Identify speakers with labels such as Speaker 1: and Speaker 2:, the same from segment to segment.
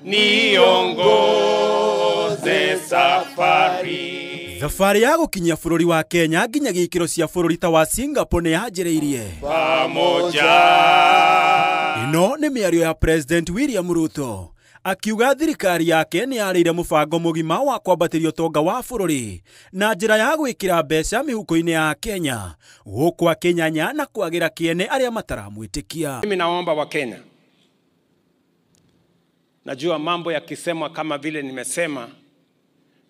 Speaker 1: Niongoze safari.
Speaker 2: Thabarĩ ya gũkinyia bũrũri wa Kenya nginya gĩikĩro cia bũrũri ta wa Singapore nĩ yanjĩrĩirie.
Speaker 1: Pamoja.
Speaker 2: Ĩno nĩ mĩario ya President William Ruto akiuga thirikari yake nĩ yarĩire mũbango mũgima wa kwambatĩria ũtonga wa bũrũri na njĩra ya gwĩkĩra mbeca mĩhuko-inĩ ya Kenya gũkũ akĩnyanya na kwagĩra kĩene arĩa mataramwĩtĩkia.
Speaker 1: Mimi naomba wa Kenya, najua mambo yakisemwa kama vile nimesema,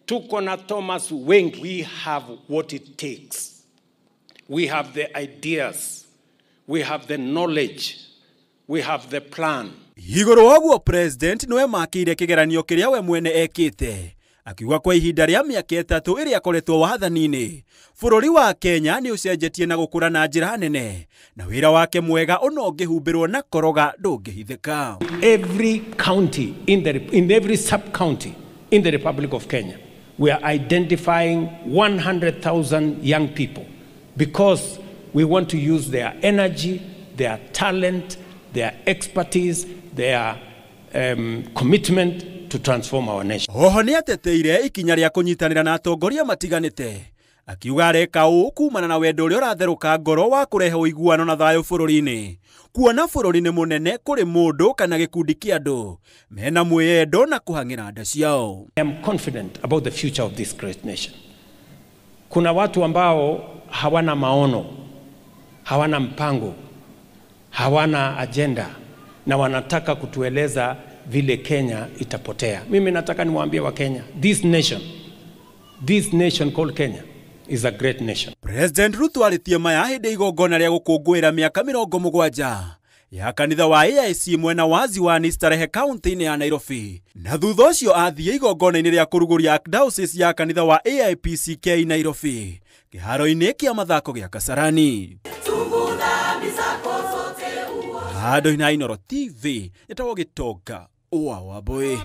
Speaker 1: tuko na Thomas wengi. We have what it takes. We have the ideas. We have the knowledge. We have the plan.
Speaker 2: Igũrũ wa ũguo President nĩwe makĩire kĩgeranio kĩrĩa we mwene ekĩte akiuga kwa ihinda rĩa mĩaka 3 ĩrĩa akoretwo wathani-inĩ bũrũri wa Kenya nĩ ũcenjetie na gũkũra na njĩra nene na wĩra wake mwega ona ũngĩhumbĩrwo na koroga ndũngĩhithĩka.
Speaker 1: Every county in every sub-county in the Republic of Kenya, we are identifying 100,000 young people because we want to use their energy, their talent, their expertise, their commitment to transform our nation.
Speaker 2: Oho nĩ ateteire ikinya rĩa kũnyitanĩra na atongoria matiganĩte akiuga areka ũũ kumana na wendo ũrĩa ũratherũka ngoro wa kũrehe ũiguano na thayũ bũrũri-inĩ kuona bũrũri nĩ mũnene kũrĩ mũndũ kana gĩkundi kĩa andũ mena mwĩyendo na kũhang'ĩra nda ciao.
Speaker 1: I am confident about the future of this great nation. Kuna watu ambao hawana maono, hawana mpango, hawana agenda na wanataka kutueleza vile Kenya itapotea. Mimi nataka niwaambie wa Kenya, this nation called Kenya is a great nation.
Speaker 2: President Ruto arĩtie maya hĩndĩ igongona rĩa gũkũngũĩra mĩaka 70 ya kanitha wa AIC mwena wa Ziwani Starehe kaunti-inĩ ya Nairobi na thutha ũcio athiĩ igongona-inĩ rĩa kũrugũria Archdiocese ya kanitha wa AIPCK Nairobi kĩharo-inĩ kĩa mathako gĩa Kasarani. Handũ-inĩ ha Inooro TV, nĩtagwo Gĩtonga wa Wambũi.